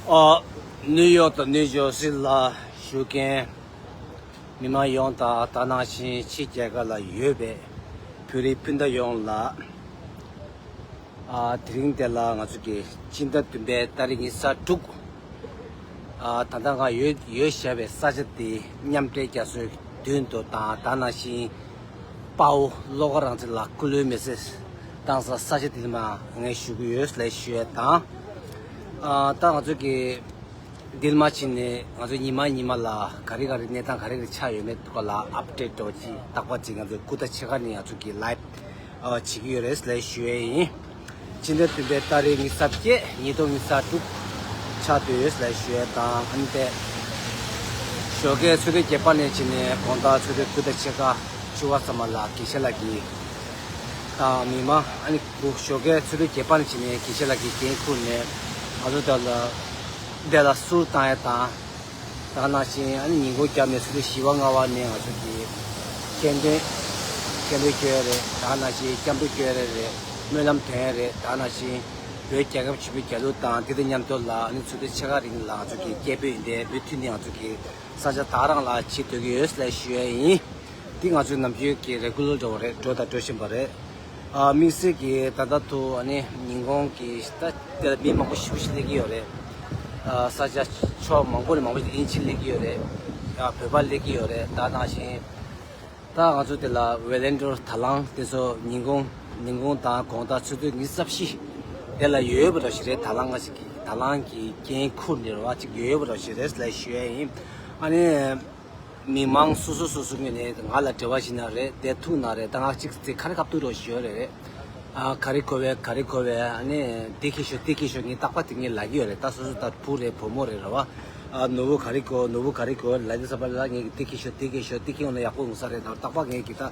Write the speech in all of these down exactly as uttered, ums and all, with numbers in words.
ཨ། ནིའུ་ཡོག་དང་ནིའུ་ཇར་སི་ལ་བཞུགས་མཁན་མི་མང་ཡོངས་དང་། དེ་ནང་བཞིན་ཕྱི་རྒྱལ་ཁབ་ལ་ཡོད་པའི་བོད་རིགས་སྤུན་ཟླ་ཡོངས་ལ། ཨ། དེ་རིང་འདི་ལ་ང་ཚོ་གི་སྤྱི་ཟླ་བདུན་པའི་ཏ་རིག་ཉི་ཤུ་རྩ་དྲུག་ཨ། ད་ལྟ་ང་ཡོད་ཡོད་བཞག་པའི་ས་ཆ་དེ་མཉམ་འབྲེལ་རྒྱལ་ཚོའི་མདུན་དུ་དང་། དེ་ནང་བཞིན་དཔའ་བོ་བློ་དགའ་རང་བཙན་ལགས་སྐུ་ལུས་མེ་སྲེག་བཏང་ས་ས་ཆ་དེ་ལ་མར་ངས་ཞུ་གི་ཡོད་ལབ་ཞུ་ཡས་དང་། ཨ། ད་ང་ཚོ་གི་འདི་ལ་མར་ཕྱིན་ནས་ང་ཚོ་ཉི་མ་ཉི་མ་ལ་ག་རེ་ག་རེ་གནས་སྟངས་ག་རེ་ག་རེ་ཆགས་ཡོད་མེད་སྐོར་ལ་ཨབ་ཌེཊ་འདྲ་བོ་ཅིག་རྟག་པར་ཅིག་ང་ཚོ་སྐུ་ཚེ་ཕྱེད་ཀ་ནས་ང་ཚོ་གི་ལའིབ་ཨ། བྱེད་ཀྱི་ཡོད་རེད་ལབ་ཞུ་ཡས་ཡིན། སྤྱི་ཟླ་བདུན་པའི་ཏ་རིག་ཉི་ཤུ་རྩ་བརྒྱད་ཉིས་སྟོང་ཉི་ཤུ་རྩ་དྲུག་ཆགས་བསྡད་ཡོད་ལབ་ཞུ་ཡས་དང་། ཨ་ནི་དེ་ཞོགས་ཀའི་ཆུ་ཚོད་བརྒྱད་པ་ནས་བྱས་ནས་དགོང་དག་ཆུ་ཚོད་དགུ་དང་ཕྱེད་ཀ་བཅུ་པ་ཙམ་པ་ལ་དགེ་བཤེས་ལགས་ཀྱིས་དང་མི་མང་། ཨ་ནི་ཞོགས་ཀའི་ཆུ་ཚོད་བརྒྱད་པ་ནས་བྱས་ནས་དགེ་བཤེས་ལགས་ཀྱིས་འགན་འཁུར་ནས་ང་ཚོ་དེ་ལ་དེ་ལ་གསུར་བཏང་ཡས་དང་། དེ་ནང་བཞིན་ཨ་ནི་ཉིན་གུང་རྒྱབ་ནས་ཆུ་ཚོད་བཞི་པ་ལྔ་པ་ནས་ང་ཚོ་གི་མཁན་སྤྲུལ་མཁན་སྤྲུལ་སྐྱོན་རེད། དེ་ནང་བཞིན་སྐྱབས་འགྲོ་སྐྱོན་རེ་རེད། སྨོན་ལམ་འདོན་རེད། དེ་ནང་བཞིན་བོད་རྒྱལ་ཁབ་ཆེན་པོའི་རྒྱལ་གླུ་དང་དེ་དང་མཉམ་དུ་ལ་ཨ་ནི་ཆུ་ཚོད་ཕྱེད་ཀ་རིང་ལ་ང་ཚོ་གི་སྐད་འབོད་ཡིན་ཏེ། མུ་མཐུད་ནས་ང་ཚོ་གི་ས་ཆ་ད་རང་ལ་བྱེད་སྡོད་ཀྱི་ཡོད་ལབ་ཞུ་ཡས་ཡིན། འདི་ང་ཚོའི་ནམ་རྒྱུན་གྱི་རེ་གུ་ལར་འདྲ་བོ་རེད། འགྲོ་དང་འགྲོ་བཞིན་པ་རེད། ཨ། དམིགས་བསལ་གྱིས་ད་ལྟ་དུ་ཨ་ནི་ཉིན་གུང་གི་ད་དེ་ལ་མི་མང་པོ་ཞེ་པོ་ཅིག་སླེབས་ཀྱི་ཡོད་རེད། ཨ། ས་ཆ་ཕྱོགས་མང་པོ་ནས་མང་པོ་ཞིག་དབྱིན་ཇི་སླེབས་ཀྱི་ཡོད་རེད། ཨ། བོད་པ་སླེབས་ཀྱི་ཡོད་རེད། ད་ནང་བཞིན་ད་ང་ཚོ་དེ་ལ་ཝོ་ལན་ཊི་ཡར་དང་བླངས་དེ་ཚོ་ཉིན་གུང་ཉིན་གུང་དང་དགོང་དག་ཆུ་ཚོད་ཉི་ཤུ་རྩ་བཞི་དེ་ལ་ཡོད་པ་འདྲ་ཞིག་རེད། དང་བླངས་ང་ཞིག་གིས་དང་བླངས་ཀྱི་འགན་འཁུར་ནས་རེད་བ། ཅིག་ཡོད་པ་འདྲ་ཞིག་རེད་ལབ་ཞུ་ཡས་ཡིན། ཨ་ནི། མི་མང་སོ་སོ་སོ་སོ་ངོས་ནས་ང་ལ་འབྲེལ་བ་ཞིག་ན་རེད། དེ་ཐུག་ན་རེད། ད་ང་གཅིག་ཚེ་ག་རེ་སྐབས་ཐུག་རོགས་ཞུ་ཡོད་རེད། ཨ། ག་རེ་དགོས་པས་ག་རེ་དགོས་པས། ཨ་ནི་འདི་ཁྱེར་ཤོག་འདི་ཁྱེར་ཤོག་ངས་རྟག་པར་དེ་ངས་ལབ་ཀྱི་ཡོད་རེད། ད་སོ་སོ་ད་བུ་རེད་བུ་མོ་རེད་རེད་བ། ཨ། ནུ་བོ་ག་རེ་དགོས་ནུ་བོ་ག་རེ་དགོས་ལབ་དུས་ཙམ་པ་ལ་ངས་འདི་ཁྱེར་ཤོག་འདི་ཁྱེར་ཤོག་འདི་ཁྱེར་ཡོང་ན་ཡག་པོ་ཡོང་ས་རེད། ད་རྟག་པར་ངས་ཀྱི་ད།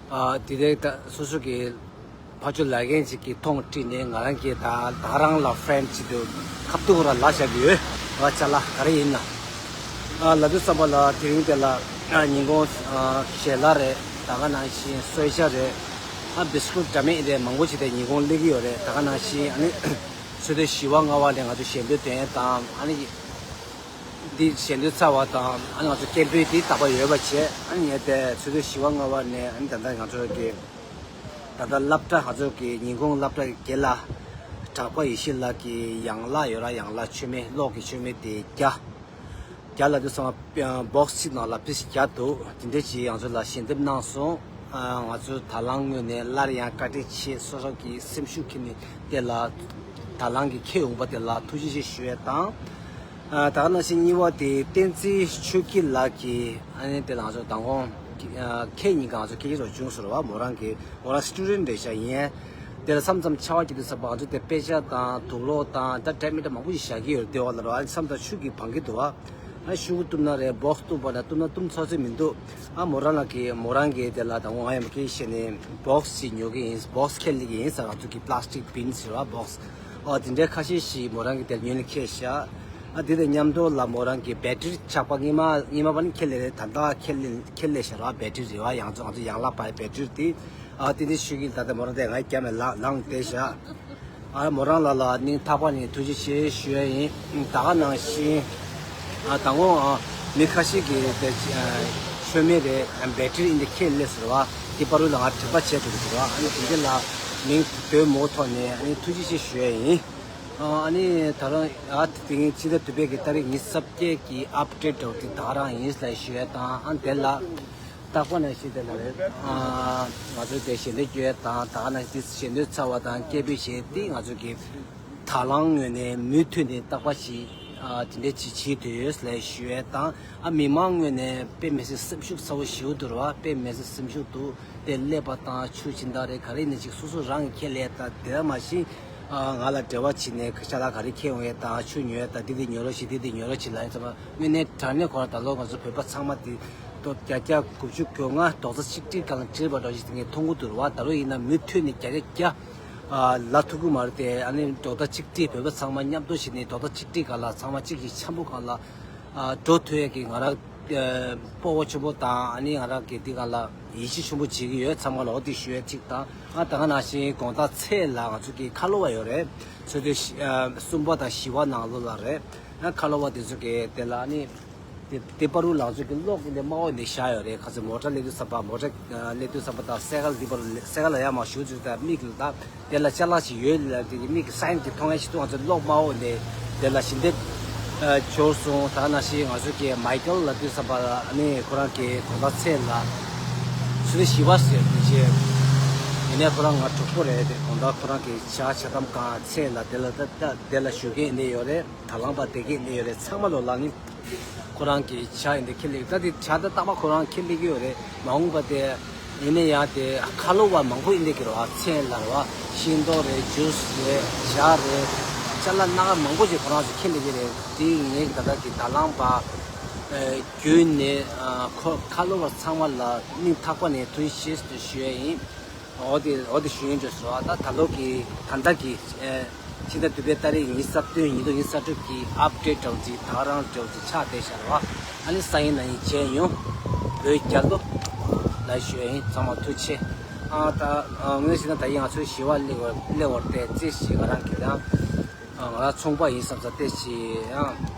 ཨ། དེ་རེད། ད་སོ་སོ་གི་ཕར་ཕྱོགས་ལབ་མཁན་ཅིག་གིས་མཐོང་དྲིས་ནས་ང་རང་གིས་ད་ད་རང་ལ་ཧྥེན་ཌི་ཅིག་ཏུ་ཁ་ཐུག་ར་ལབ་བཞག་གི་ཡོད། ང་ཅ་ལག་ག་རེ་ཡིན་ན། ཨ། ལབ་དུས་ཙམ་པ་ལ་དེ་རིང་དེ་ལ་ཨ་ཉིན་གུང་ཨ་ཞལ་ལག་རེད། ད་ག་ནང་བཞིན་གསོལ་ཇ་རེད། ཨ། བིས་ཀུཊ་འདྲ་མིན་རེད། མང་པོ་ཅིག་དེ་ཉིན་གུང་སླེབས་ཀྱི་ཡོད་རེད། ད་ག་ནང་བཞིན་ཨ་ནི་ཆུ་ཚོད་བཞི་པ་ལྔ་པ་ནས་ང་ཚོ་ཞལ་འདོན་དོན་དང་། ཨ་ནི་འདི་ཞལ་འདོན་ཚར་བ་དང་། ཨ་ནི་ང་ཚོ་སྐད་འབོད་འདི་རྟག་པར་ཡོད་པ་བྱས། ཨ་ནི་ངས་དེ་ཆུ་ཚོད་བཞི་པ་ལྔ་པ་ནས་ཨ་ནི་ད་ལྟ་ང་ཚོ་གི་ད་ལྟ་སློབ་གྲྭ་ང་ཚོ་གི་ཉིན་གུང་སློབ་གྲྭ་བརྒྱད་ལ་གྲགས་པ་ཡེ་ཤེས་ལགས་ཀྱི་ཡན་ལག་ཡོད་ར། ཡན་ལག་མཆོད་མེ་གློག་གི་མཆོད་མེ་དེ་བརྒྱ། བརྒྱ་ལབ་དུས་ཙམ་པ་བོག་སི་གཅིག་ནང་ལ་པིས་བརྒྱ་འདུག་དེ་འདྲ་ཅིག་ང་ཚོ་ལ་ཞལ་འདེབས་གནང་སོང་། ཨ། ང་ཚོ་དང་བླངས་ངོས་ནས་སླར་ཡང་བཀའ་དྲིན་ཆེ། སོ་སོ་གི་སེམས་ཤུགས་ཁྱེར་ནས་དེ་ལ་དང་བླངས་ཀྱི་ཁྱེར་ཡོང་པ་དེ་ལ་ཐུགས་རྗེ་ཆེ་ཞུ་ཡས་དང་། ཨ། ད་ག་ནང་བཞིན་གཉིས་པ་དེ་བསྟན་འཛིན་ཆོས་སྐྱིད་ལགས་ཀྱིས་ཨ་ནི་དེ་ལ་ང་ཚོ་མདང་དགོང་ཨ་ཁྱེད་གཉིས་ཀ་ང་ཚོ་སྐད་ཆ་རོགས་བྱུང་ཟེར་བ། མོ་རང་གི་མོ་རང་སི་ཊུ་ཌེན་ཊི་རེད་ཤག་ཡིན། དེ་ལ་མཚམས་མཚམས་ཆར་པ་རྒྱག་དུས་ཙམ་པ་ང་ཚོ་དེ་དཔེ་ཆ་དང་དུག་ལོག་དང་ད་འདྲ་མི་འདྲ་མང་པོ་ཞིག་བཞག་གི་ཡོད་རེད། དེ་བ་ལ་རོ། ཨ་ནི་མཚམས་མཚམས་ཆུ་གིས་སྦང་གི་འདུག་བ། ཨ། ཤོག་གུ་གཏུབ་ན་རེད། བོག་སི་གཏུབ་པ་ན་གཏུབ་ན་གཏུབ་ཚར་ཚར་མི་འདུག་ཨ། མོ་རང་ལགས་ཀྱིས་མོ་རང་གིས་དེ་ལ་ད་ང་ཡང་སྐད་བཤད་ནས་བོག་སི་ཅིག་ཉོ་གི་ཡིན། བོག་སི་ཁྱེར་སླེབས་ཀྱི་ཡིན་ཟེར། ང་ཚོ་གི་པ་ལ་སི་ཊིག་བིན་ཟེར་བ། བོག་སི། ཨ། དེ་འདྲའི་ཁ་ཤས་ཤིག་མོ་རང་གིས་དེ་ལ་ཉོས་ནས་ཁྱེར་ཤག་ཨ། དེ་དང་མཉམ་དུ་ལ་མོ་རང་གིས་བེ་ཊི་རི་ཆག་པ་སྔོན་མ་སྔོན་མ་པ་ནི་ཁྱེར་སླེབས་རེད། ད་ལྟ་ཁྱེར་སླེབས་ཁྱེར་སླེབས་ཤག་ར། བེ་ཊི་རི་རེད་བ། ཡང་ཚོ་ང་ཚོ་ཡང་ལག་པའི་བེ་ཊི་རི་དེ། ཨ། དེ་འདྲ་ཞུ་གི། ད་ལྟ་མོ་རང་དེ་ང་རྒྱབ་ནས་ལངས་ལངས་བསྡད་ཤག་ཨ། མོ་རང་ལ་ལ་སྙིང་ཐག་པ་ནས་ཐུགས་རྗེ་ཆེ་ཞུ་ཡ་ཡིན། ད་ག་ནང་བཞིན་ཨ་ད་ངོ་ཨ་མི་ཁ་ཤས་ཀྱིས་དེ་ཨ་མཆོད་མེ་རེད། ཨ་བེ་ཊི་རི་ཨིན་དེ་ཁྱེར་སླེབས་ཟེར་བ། དེ་བར་དུ་ལ་ང་དྲན་པ་བྱས་འགྲོ་གི་འདུག་ཨ་ནི་དེ་འདྲ་ལ་མིང་བཏོན་མོ་ཐོག་ནས་ཨ་ནི་ཐུགས་རྗེ་ཆེ་ཞུ་ཡ་ཡིན། ཨ་ནི་ད་རང་ཨ་དེ་རིང་ཕྱི་ཟླ་བདུན་པའི་གི་ཏ་རིག་ཉི་ཤུ་རྩ་བརྒྱད་ཀྱི་ཨབ་ཌེཊ་འདྲ་བོ་དེ་ད་ག་རང་ཡིན་ལབ་ཞུ་ཡ་དང་། ཨ་དེ་ལ། རྟག་པ་ནང་བཞིན་དེ་ལ་རེད། ཨ་ང་ཚོས་དེ་ཞལ་འདོན་བསྐྱོན་ཡས་དང་། ད་ག་ནང་བཞིན་དེ་ཞལ་འདོན་ཚར་བ་དང་སྐད་འབོད་བྱས་ཏེ། ང་ཚོ་གི་དང་བླངས་ངོས་ནས་མུ་མཐུད་ནས་རྟག་པ་ཞིག་ཨ་དེ་འདྲ་ཅིག་བྱེད་འདོད་ཡོད་ལབ་ཞུ་ཡས་དང་། ཨ་མི་མང་ངོས་ནས་དཔེ་མི་སྲིད་སེམས་ཤུགས་ཚ་བོ་ཞེ་པོ་འདུག་ར་བ། དཔེ་མི་སྲིད་སེམས་ཤུགས་འདུག་དེ་ཀླད་པ་དང་ཆུ་སྦྱིན་བདག་རེད། ག་རེ་ཡིན་ན་ཅིག་སོ་སོ་རང་གིས་ཁས་ལེན་དང་། དེ་མ་གཞི་ ང་ལ་འབྲེལ་བ་བྱས་ནས་ཤ་ལག་ག་རེ་འཁྱེར་འོང་ཡས་དང་ཆུ་ཉོ་ཡས་དང་འདི་འདི་ཉོ་རོགས་བྱེད། འདི་འདི་ཉོ་རོགས་བྱེད་ལབ་ཡིན་ཙང་དངོས་གནས་དྲང་གནས་ཁོ་རང་ད་ལོ་ང་ཚོ་བོད་པ་ཚང་མ་དེ་ཏོག་བརྒྱ་ཆ་དགུ་བཅུ་གོ་ལྔ་རྡོག་རྩ་གཅིག་སྒྲིལ་སྒང་ལ་འདྲེས་པ་འདྲ་ཞིག་དེ་ངས་མཐོང་གི་འདུག་ར་བ། ད་ལོ་ཡིན་ན་མུ་མཐུད་ནས་བརྒྱ་ཆ་བརྒྱ་ལབ་ཐུབ་ཀྱི་མ་རེད་དེ། ཨ་ནི་རྡོག་རྩ་གཅིག་སྒྲིལ་བོད་པ་ཚང་མ་མཉམ་དུ་བྱས་ནས་རྡོག་རྩ་གཅིག་སྒྲིལ་སྒང་ལ་ཚང་མ་གཅིག་གིས་འཆམ་པོ་སྒང་ལ་འགྲོ་ཐུབ་ཡས་ཀྱི་ང་རང་སྤོབས་པ་ཆེན་པོ་དང་ཨ་ནི་ང་རང་གི་འདི་སྒང་ལ་ཡིད་ཆེས་ཆེན་པོ་བྱེད་ཀྱི་ཡོད། ཚང་མ་ལ་འོ་དེ་ཞུ་ཡས་གཅིག་དང་། ཨ་ད་ག་ནང་བཞིན་དགོང་དག་ཚེས་ལ་ང་ཚོ་གི་ཁ་ལོ་བ་ཡོད་རེད། ཚོད་ལྟའི་གསུམ་པ་དང་བཞི་པ་ནང་ལོགས་ལ་རེད། ཨ་ཁ་ལོ་བ་དེ་ཚོ་གི་དེ་ལ་ཨ་ནི་དེ་དེ་པ་རུ་ལང་ཚོ་གི་གློག་འདི་དམར་པོ་འདི་བཞག་ཡོད་རེད། ཁ་ཚོད་མོ་ཊ་སླེབས་དུས་ཙམ་པ་མོ་ཊ་སླེབས་དུས་ཙམ་པ་དང་སའི་ཀལ་འདི་པ་རུ་སའི་ཀལ་ལ་ཡར་མར་ཞུགས་དུས་ད་མིག་ལ་ད། དེ་ལ་ཅ་ལག་ཅིག་ཡོད་ལ་དེ་གི་མིག་གི་སའིན་གྱི་མཐོང་ཡ་ཞིག་ཏུ་ང་ཚོ་གློག་དམར་པོ་ནས་དེ་ལ་ཞལ་འདེབས་འབྱོར་སོང་། ད་ནང་བཞིན་ང་ཚོ་གི་མའི་ཀལ་ལ་དུས་ཙམ་པ་ཨ་ནི་ཁོ་རང་གི་དགོང་དག་ཚེས་ལ་ཚོད་བཞི་པ་ཟེར་དུས་ཅི་ཡིན་ནའི་ཁོ་རང་ང་གྲོགས་པོ་རེད་དེ། དགོང་དག་ཁོ་རང་གི་ཇ་ཇ་དམ་གང་ཚེས་ལ་དེ་ལ་ད་ད་དེ་ལ་ཞུ་མཁན་ཡིན་ནའི་ཡོད་རེད། ད་ལང་པ་དེ་གི་ནི་ཡོད་རེད། ཚང་མ་ལོ་ལ་ནི་ཁོ་རང་གི་ཇ་ཡིན་དེ་ཁྱེར་ལེགས། ད་དེ་ཇ་ད་རྟག་པ་ཁོ་རང་ཁྱེར་ལེགས་ཡོད་རེད། མ་འོངས་པ་དེ་ཡིན་ན་ཡང་དེ་ཁ་ལོ་བ་མང་པོ་ཡིན་དེ་གི་རེད་བ། ཚལ་ལ་རེད་བ། ཤིང་ཏོག་རེད། ཇུས་རེད། ཇ་རེད། ཅ་ལག་སྣ་ཁ་མང་པོ་ཞིག་ཁོ་རང་ཚོ་ཁྱེར་ལེགས་ཡོད་རེད། དེ་ངས་ད་ལྟ་གི་ད་ལང་པ་བརྒྱུད་ནས་ཁོ་ཁ་ལོ་བ་ཚང་མ་ལ་སྙིང་ཐག་པ་ནས་ཐུགས་རྗེ་ཆེ་ཞུ་ཡས་ཡིན། འོ་དེ་འོ་དེ་ཞུ་ཡིན་འགྲོ་ཟེར་བ། ད་ད་ལོ་གི་ད་ལྟ་གི་ཕྱི་ཟླ་བདུན་པའི་ཏ་རིག་ཉི་ཤུ་རྩ་བདུན་ཉིས་སྟོང་ཉི་ཤུ་རྩ་དྲུག་གི་ཨབ་ཌེཊ་འདྲ་བོ་ཅིག་ད་ག་རང་འདྲ་བོ་ཅིག་ཆགས་བསྡད་ཤག་རེད་བ། ཨ་ནི་སང་ཉིན་གནངས་ཉིན་མཇལ་ཡོང་། བོད་རྒྱལ་ལོ་ལ་ཞུ་ཡིན། ཚང་མ་ཐུགས་རྗེ་ཆེ། ཨ་ད་ངས་བཤད་ན་ད་ཡིན་ང་ཚོའི་བཞི་པ་སླེབས་པར་སླེབས་པར་བལྟས་ཚེ་ཞིག་ང་རང་གི་རང་ང་རང་ཚོང་པ་ཡིན་བསམ་ས་བལྟས་ཞིག་ཡང་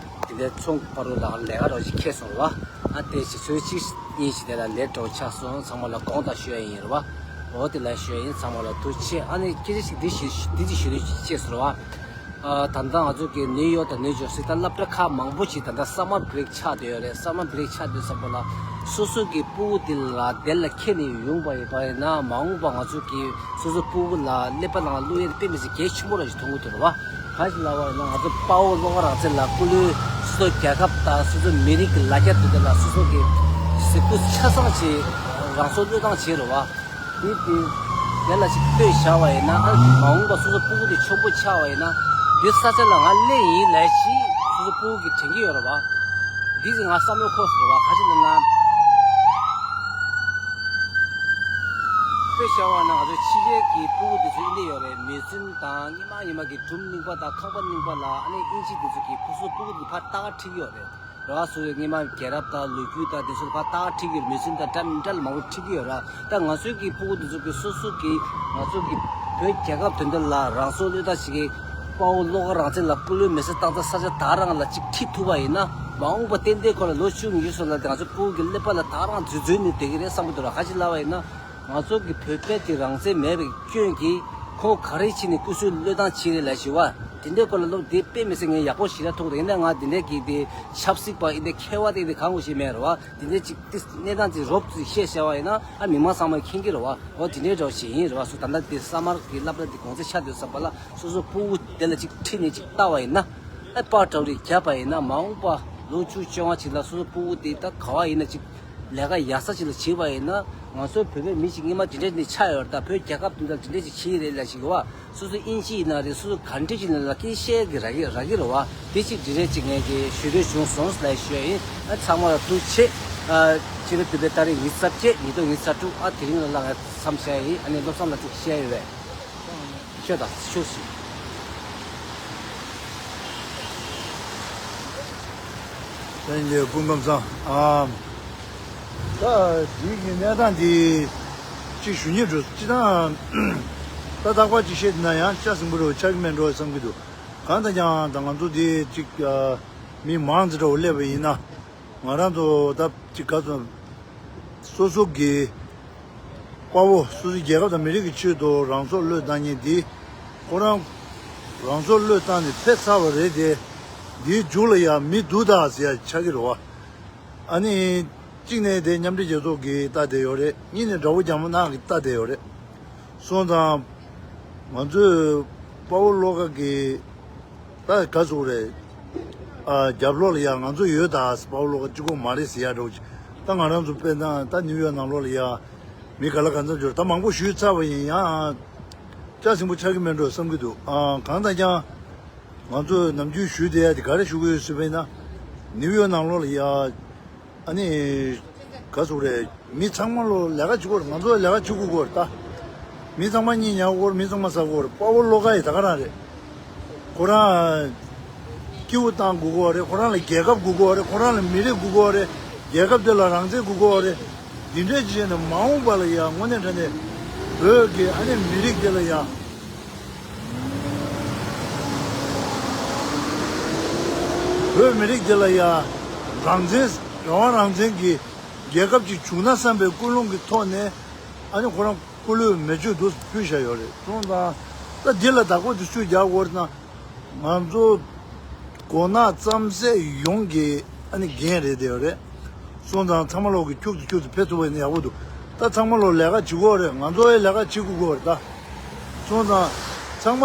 དེ་འདྲའི་ཚོང་པ་རུ་ལ་ལས་ཀ་རོགས་ཞིག་ཁེལ་སོང་རེད་བ། ཨ་བལྟས་ཞིག་ཚོད་གཅིག་གཉིས་ཞིག་དེ་ལ་ལས་གྲོགས་ཆགས་སོང་། ཚང་མ་ལ་དགོངས་དག་ཞུ་ཡ་ཡིན་རེད་བ། འོ་དེ་ལ་ཞུ་ཡ་ཡིན། ཚང་མ་ལ་ཐུགས་རྗེ་ཆེ། ཨ་ནི་སྐད་ཆ་ཞིག་འདི་ཞིག་འདི་ཅིག་ཞུ་རྒྱུ་ཅིག་སྐྱེས་སོང་རེད་བ། ཨ་ད་ལྟ་ང་ཚོ་གི་ནིའུ་ཡོག་དང་ནིའུ་ཇར་སི་ད་སློབ་གྲྭ་ཁག་མང་པོ་ཞིག་ད་ལྟ་སམ་མར་བྷི་རེག་ཆགས་བསྡད་ཡོད་རེད། སམ་མར་བྷི་རེག་ཆགས་བསྡད་ཙམ་པ་ལ་སོ་སོ་གི་སྤུ་གུ་དེ་ལ་དེ་ལ་ཁྱེར་ནས་ཡོང་པ་ཡིན་པ་ཡིན་ན་མ་འོངས་པ་ང་ཚོ་གི་སོ་སོ་སྤུ་གུ་ལ་ཀླད་པ་ནང་བླུག་ཡས་དཔེ་མི་སྲིད་གལ་ཆེན་པོ་རང་ཞིག་མཐོང་གི་འདུག་རེད་བ། ག་ཞིག་ལབ་པ་ཡིན་ན་ང་ཚོ་དཔའ་བོ་བློ་དགའ་རང་བཙན་ལ་སྐུ་ལུས་སོ་སོ་རྒྱལ་ཁབ་དང་སོ་སོ་མི་རིགས་ཀྱི་ལ་རྒྱ་དེ་འདྲ་ལ་སོ་སོ་གི་གཟིགས་སྐུ་ཆ་ཚང་བྱེད་རང་སྲོག་བློས་བཏང་བྱེད་རེད་བ། དེ་དེ་དེ་ལ་ཞིག་ལྟོས་བཞག་པ་ཡིན་ན་ཨ་མ་འོངས་པ་སོ་སོ་སྤུ་གུ་དེ་ཆེན་པོ་ཆགས་པ་ཡིན་ན་འདི་ས་ཆ་ལ་ང་སླེབས་ཡིན་ལབ་ཞིག་སོ་སོ་སྤུ་གུ་གིས་དྲན་གྱི་ཡོད་རེད་བ། འདི་ཟིག་ང་བསམ་བློ་འཁོར་སོང་རེད་བ། ག་ཅི་ལབ་ན། དཔེ་བཞག་པ་ན་ང་ཚོ་ཕྱི་རྒྱལ་གྱི་སྤུ་གུ་དེ་ཚོ་ཨིན་དེ་ཡོད་རེད། མི་བཙུན་དང་ཉི་མ་ཉི་མ་གི་སྒྲུང་རྙིང་པ་དང་ཁང་པ་རྙིང་པ་ལ་ཨ་ནི་ཨིན་ཇི་དེ་ཚོ་གིས་ཁོ་ཚོ་སྤུ་གུ་དེ་ཕར་ལྟ་ག་ཁྲིད་ཀྱི་ཡོད་རེད། ར་སོ་སོའི་སྔོན་མ་རྒྱལ་རབས་དང་ལོ་རྒྱུས་དང་དེ་ཚོ་ཕར་ལྟ་ག་ཁྲིད་ཀྱི་ཡོད་རེད། མི་བཙུན་དང་འདྲ་མི་འདྲ་ལ་མང་པོ་ཁྲིད་ཀྱི་ཡོད་ར། ད་ང་ཚོའི་གི་སྤུ་གུ་དེ་ཚོ་གིས་སོ་སོ་གི་ང་ཚོ་གི་བོད་རྒྱལ་ཁབ་དོན་དག་ལ་རང་སྲོག་བློས་བཏང་བྱེད་ཀྱི་དཔའ་བོ་བློ་དགའ་རང་བཙན་ལ་སྐུ་ལུས་མེ་སྲེག་བཏང་ས་ས་ཆ་ད་ག་རང་ལ་ཅིག་ཁྲིད་ཐུབ་པ་ཡིན་ན་མ་འོངས་པ་ཏན་ཏན་ཁོ་ལ་ལོ་བཅུ་ཉི་ཤུ་སོགས་ལ་ང་ཚོ་སྤུ་གུ་གི་ཀླད་པ་ལ་ད་ག་རང་འཛུལ་འཛུལ་ནས་བསྡད་ཀྱི་རེད་བསམ་གྱི་འདུག་ར། ག་ཅི་ལབ་པ་ཡིན་ན། ང་ཚོ་གི་བོད་པའི་དེ་རང་བཙན་མེད་པའི་སྐྱོན་གྱིས་ཁོ་ག་རེ་བྱས་ནས་སྐུ་སྲོག་བློས་བཏང་བྱས་རེད་ལབ་ཞུ་བ། དེ་འདྲའི་སྐོར་ལ་ལོ་དེ་དཔེ་མི་སྲིད་ངས་ཡག་པོ་ཞེ་དྲག་མཐོང་འདུག་ཡིན་ན་ང་དེ་འདྲའི་གི་དེ་ཆབ་སྲིད་པ་ཡིན་ཏེ་མཁས་པ་དེ་དེ་གང་གོ་ཞིག་མེད་རེད་བ། དེ་འདྲའི་ཅིག་དེ་གནས་སྟངས་དེ་རོབ་ཙམ་བཤད་བྱས་པ་ཡིན་ན་ཨ་མི་མང་ཚང་མས་མཁྱེན་གྱི་རེད་བ། འོ་དེ་འདྲའི་འདྲ་བོ་ཞིག་ཡིན་རེད་བ། སོ་ད་ལྟ་དེ་ས་མར་གི་སློབ་གྲྭ་དེ་གོང་ཚད་ཆགས་སྡོད་ས་པ་ལ་སོ་སོ་སྤུ་གུ་དེ་ལ་ཅིག་ཁྲིད་ནས་ཅིག་ལྟ་བ་ཡིན་ན་ཨ་པར་འདྲ་བོ་རེ་བརྒྱབ་པ་ཡིན་ན་མ་འོངས་པ་ལོ་བཅུ་བཅོ་ལྔ་ཅིག་ལ་སོ་སོ་སྤུ་གུ་དེ་ད་ག་བ་ཡིན་ན་ཅིག་ལས་ཀ་ཡག་ས་ཅིག་ལ་བྱེད་པ་ཡིན་ན་ང་ཚོའི་བོད་པའི་མི་ཞིག་སྔོན་མ་དེ་འདྲས་ནས་ཆགས་ཡོད་རེད། ད་བོད་རྒྱལ་ཁབ་དེ་འདྲ་དེ་འདྲས་ཅིག་བྱེད་ཡི་རེད་ལབ་ཞིག་གི་བ། སོ་སོ་ཨིན་ཇི་ཡིན་ན་རེད། སོ་སོ་ག་འདྲས་ཅིག་ཡིན་ན་ལ་སྐད་བཤད་གི་རག་གི་རག་གི་རེད་བ། དེ་ཅིག་དེ་འདྲས་ཅིག་ངས་ཀྱི་ཞུ་འདོད་བྱུང་སོང་ལབ་ཞུ་ཡ་ཡིན། ཨ་ཚང་མ་ལ་ཐུགས་རྗེ་ཆེ། ཨ་ཕྱི་ཟླ་བདུན་པའི་ཏ་རིག་ཉི་ཤུ་རྩ་བརྒྱད་ཉིས་སྟོང་ཉི་ཤུ་རྩ་དྲུག་ཨ་དེ་རིང་ལ་ལ་ངས་མཚམས་བཞག་ཡ་ཡིན། ཨ་ནི་བློ་བཟང་ལ་ཅིག་བཤད་ཡོད་པས། ཤོད་དང་ཤོད་ཤིག་སངས་རྒྱས་སྐུ་ཁམས་བཟང་། ཨ། ད་འདི་གི་གནས་སྟངས་འདི་གཅིག་ཞུ་སྙིང་འདོད། སྤྱིར་བཏང་ད་རྟག་པར་གཅིག་བཤད་ན་ཡང་ཆ་ཟིང་པོ་རེ་ཆགས་ཀྱི་མེད་འགྲོ་བསམ་གྱི་འདུག་གང་ལྟར་ཀྱང་ད་ང་ཚོ་འདི་གཅིག་མི་མང་ཙམ་འདྲ་བོ་སླེབས་པ་ཡིན་ན། ང་རང་ཚོ་ད་ཅིག་ག་ཚོད་སོ་སོ་གི་དཔའ་བོ་སོ་སོའི་རྒྱལ་ཁབ་དང་མི་རིགས་ཀྱི་ཆེད་དུ་རང་སྲོག་བློས་བཏང་མཁན་འདི་ཁོ་རང་རང་སྲོག་བློས་བཏང་ནས་ཕེབས་ཚར་བ་རེད་དེ། འདིའི་མཇུག་ལ་ཡང་མི་འདུག་ད་ཟེར་ཡ་ཆགས་ཀྱི་རེད་བ། ཨ་ནི་གཅིག་ནས་དེ་མཉམ་འབྲེལ་རྒྱལ་ཚོགས་ཀྱིས་ལྟ་བསྡད་ཡོད་རེད། གཉིས་ནས་དགྲ་བོ་རྒྱ་དམར་ནག་གིས་ལྟ་བསྡད་ཡོད་རེད། སོང་ཙང་ང་ཚོས་དཔའ་བོ་བློ་དགའ་གི་ད་ག་ཟེར་དགོས་རེད། ཨ་རྒྱབ་ལོགས་ལ་ཡ་ང་ཚོ་ཡོད་ད། དཔའ་བོ་བློ་དགའ་གཅིག་པོ་མ་རེད་ཟེར་ཡ་འདྲ་བོ་ཅིག་ད་ང་རང་ཚོ་དཔེར་ན་ད་ནིའུ་ཡོག་ནང་ལོགས་ལ་ཡ་མི་ག་ལ་ག་ཚོད་འབྱོར་ད་མང་པོ་ཞུས་ཚར་བ་ཡིན། ཡང་ ལྕགས་ཟིང་པོ་ཆགས་ཀྱི་མེད་འགྲོ་བསམ་གྱི་འདུག་ཨ། གང་ལྟར་ཀྱང་ང་ཚོས་ནམ་རྒྱུན་ཞུས་བསྡད་ཡ་དེ་ག་རེ་ཞུ་གི་ཡོད་ཟེར་བས་ན། ནིའུ་ཡོག་ནང་ལོགས་ལ་ཡ། ཨ་ནི། ག་ཟེར་དགོས་རེད། མི་ཚང་མ་ལོ་ལས་ཀ་བྱེད་དགོས་རེད། ང་ཚོ་ལས་ཀ་བྱེད་དགོས་ཀྱི་ཡོད་རེད་ད། མི་ཚང་མ་གཉིད་ཉལ་དགོས་རེད། མི་ཚང་མ་ཟ་དགོས་རེད། དཔའ་བོ་བློ་དགའ་ཡི་ད་ག་རང་རེད། ཁོ་རང་སྐྱིད་པོ་བཏང་དགོས་ཀྱི་ཡོད་རེད། ཁོ་རང་ལ་རྒྱལ་ཁབ་དགོས་ཀྱི་ཡོད་རེད། ཁོ་རང་ལ་མི་རིགས་དགོས་ཀྱི་ཡོད་རེད། རྒྱལ་ཁབ་དེ་ལ་རང་བཙན་དགོས་ཀྱི་ཡོད་རེད། འདི་འདྲས་ཅིག་བྱས་ནས་མ་འོངས་པ་ལ་ཡ་དངོས་གནས་དྲང་གནས་བོད་ཀྱི་ཨ་ནི་མི་རིགས་དེ་ལ་ཡ། བོད་མི་རིགས་དེ་ལ་ཡ། རང་བཙན། རང་དབང་རང་བཙན་གྱི་རྒྱལ་ཁབ་ཅིག་བྱུང་ན་བསམ་པའི་ཀུན་སློང་གི་ཐོག་ནས་ཨ་ནི་ཁོ་རང་སྐུ་ལུས་མེ་མཆོད་དུ་ཕུལ་བཞག་ཡོད་རེད། སོང་ཙང་ད་འདི་ལ་བདག་པོ་དེ་སུས་རྒྱག་དགོས་རེད་ན། ང་ཚོ་མགོ་ནག་རྩམ་ཟན་ཡོངས་ཀྱི་ཨ་ནི་འགན་རེད་དེ་ཡོད་རེད། སོང་ཙང་ཚང་མ་ལོག་གི་ཁྱུག་ཏུ་ཁྱུག་ཏུ་ཕེབས་ཐུབ་པ་ཡིན་ན་ཡག་པོ་འདུག་ད་ཚང་མ་ལོག་ལས་ཀ་བྱེད་དགོས་རེད། ང་ཚོ་ཡང་ལས་ཀ་བྱེད་དགོས་ཀྱི་ཡོད་རེད་ད། སོང་ཙང་ཚང་མ་